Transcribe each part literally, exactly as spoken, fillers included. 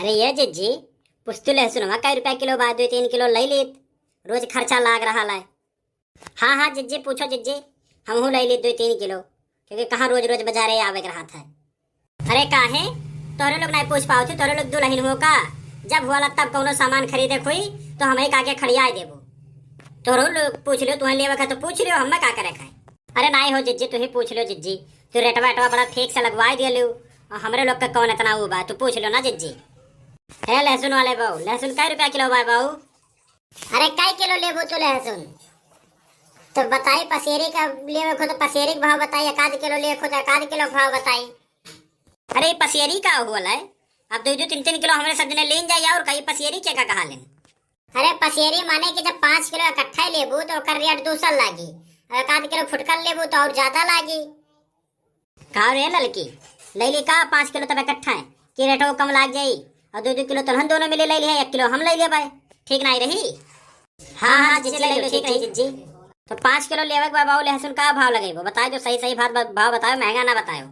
अरे ये जिज्जी, पुस्तु लहसुनवा कै रुपया किलो बा, दुइ तीन किलो लइ लीत, रोज खर्चा लाग रहल है। हाँ हाँ जिज्जी, पूछो जिज्जी, हमहू लइ लीत दुइ तीन किलो, क्योंकि कहाँ रोज रोज बजारे आवे के रहत है। अरे काहे, तोहरे लोग नाहीं पूछ पावत ही, तोहरे लोग दुलहिन हो का? जब हुआ तब कौनो सामान खरीदे खुई तो हमही का के खड़ियाए देबो। तोहरे लोग पूछ लियो, तुहें लेवे का तो पूछ लियो, हमें का करे का है? अरे नाहीं हो जिज्जी, तुही पूछ लियो जिज्जी, तू रेटवा वेटवा बड़ा ठीक से लगवाए दिया लियो, और हमरे लोग का कौन इतना ऊ बा, तू पूछ लियो ना जिज्जी। हे लहसुन वाले बाऊ, लहसुन कै रुपया किलो बा बाऊ? अरे कै किलो लेबू तू लहसुन? तो बताई, पसेरी का लेवे खो तो पसेरी के भाव बताई, एक आध किलो लेवे खो तो एक आध किलो के भाव बताई। अरे ई पसेरी का होला है? अब दुइ दुइ तीन तीन किलो हमरे सब जने लेन जाई, और का ई पसेरी के का कहा लेन? अरे पसेरी माने कि जब पाँच किलो इकट्ठा ही लेबू तो ओकर रेट दूसर लागी, और एक आध किलो फुटकर लेबू तो और ज्यादा लागी। का रे ललकी, लइ ली का पाँच किलो तब इकट्ठा है कि रेटो कम लाग जाई? और दुइ दुइ किलो तोहन दोनों मिले लइ ली है, एक किलो हम लइ लेबै, ठीक नाहीं रही? हाँ हाँ जिज्जी, लइ लो, ठीक रही जिज्जी। तो पाँच किलो लेवे के बा बाऊ लहसुन, का भाव लगेबो? बताए दो सही सही भाव, भाव बताओ, महंगा ना बताओ।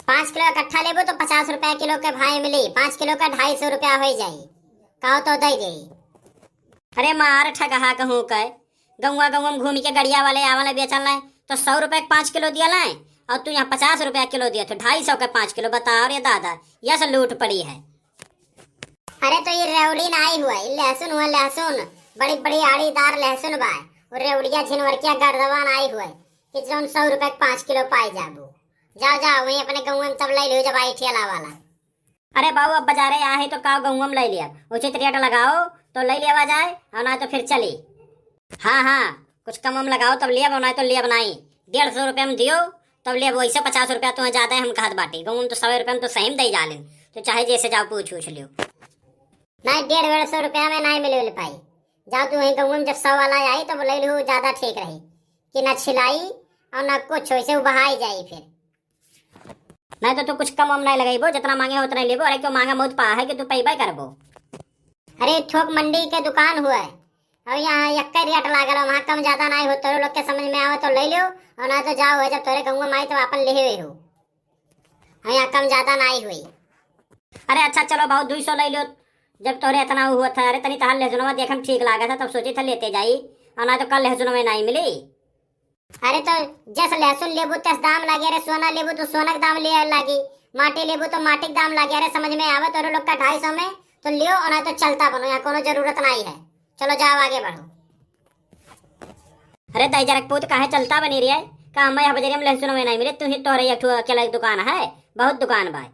पाँच किलो इकट्ठा लेबो तो पचास रुपया किलो के भाव मिली, पाँच किलो का ढाई सौ रुपया होइ जाई, कहो तो दइ देई। अरे मार ठगहा कहूँ के, गौवा गौवा में घूमी के गड़िया वाले आवल बेचल है तो सौ रुपया के पाँच किलो दियल है, और तू यहाँ पचास रुपया किलो दिया तो ढाई सौ के पाँच किलो, बताओ रे दादा, यस लूट पड़ी है। अरे तो ये रेवड़ी नाहीं हुआ, ये लहसुन हुआ, लहसुन, बड़ी बड़ी आड़ीदार लहसुन बा, और रेवड़िया झिनवरकिया गर्दवा नाहीं हुआ कि जौन सौ रुपया के पाँच किलो पाए जाबू। जाओ जाओ, वहीं अपने गौवा में तब लइ लियो जब आई ठेला वाला। अरे बाऊ, अब बजारे आए ही तो का गौवा में लइ लिया, उचित रेट लगाओ तो लइ लेवा जाए, और ना तो फिर चली। हाँ हाँ, कुछ कम वम लगाओ तब लेब, और ना तो लेब नाहीं। डेढ़ सौ रुपया में दियो तब लेब, वैसे पचास रुपया तो ज्यादा है हम कहत बाटी, गौवा में तो सौ रुपया में तो सही में दइ जालिन, तो चाहे जैसे जाओ पूछ उछ लियो। नाहीं, डेढ़ डेढ़ सौ रुपया में नाहीं मिले पाई। जाओ तू वहीं गौवा में जब सौ वाला आई तब लइ लियो, ज्यादा ठीक रही कि ना छिलाई और ना कुछ, वैसे उ बहाई जाई फिर। नाहीं तो तू कुछ कम वम नाहीं लगइबो, जितना मांगे हो उतना ही लेबो। अरे क्यों मांगा मौत पा है कि तू पैबे करबो। अरे थोक मंडी के दुकान हुआ है, और यहाँ यक्के रेट लागल है, वहाँ कम ज्यादा नाहीं हो, तोरे लोग के समझ में आवे तो लइ लियो, और ना तो जाओ है, जब तोरे गौवा में आई तो आपन लेहे हो, और यहाँ कम ज्यादा नाहीं हुई। अरे अच्छा चलो भाऊ, दुइ सौ लइ लियो, जब तोरे इतना हुआ था। अरे तनी तहार लहसुनवा देखम ठीक लागा था, तब सोची था लेते जाई, और ना तो कल लहसुनवा नाहीं मिली। अरे तो जस लहसुन लेबू तस दाम लागे, अरे सोना लेबू तो सोना के दाम ले लागी, माटी लेबू तो माटी के दाम लागे। अरे समझ में आवे तोरे लोग का ढाई सौ में तो लियो, और ना तो चलता बनो, यहाँ कोनो जरूरत नाहीं है। चलो जाओ आगे बढ़ो। अरे दहिजरा के पूत, काहे चलता बनी रही है? का हमें यहाँ बजरिया में लहसुन में नाहीं मिले? तू ही तोहरे एक ठो अकेला दुकान है, बहुत दुकान बा।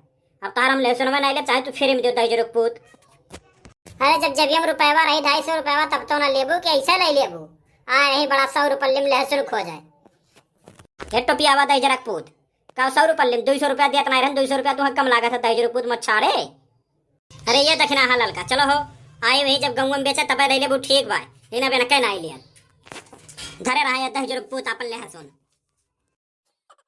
अब तोहर हम लहसुन में नाहीं ले, चाहे तू फ्री में दियो दहिजरा के पूत। अरे जब जब हम रुपयवा रही ढाई सौ रुपयवा तब तो ना लेबू कि ऐसे लइ लेबू? आ रही बड़ा सौ रुपये में लहसुन खो जाए। हे टोपियावा दहिजरा के पूत, का सौ रुपये लेम, दुइ सौ रुपया देत नाहीं रहन, दुइ सौ रुपया तुहँक कम लागत है दहिजरा के पूत मच्छाड़े। अरे ये दखिना हा ललका, चलो हो, आई वही जब गौवा में बेचे तबे लइ लेबू ठीक बा, लेकिन अब एनके नाहीं लियन। धरे रहा ये दहिजरा के पूत आपन लहसुन।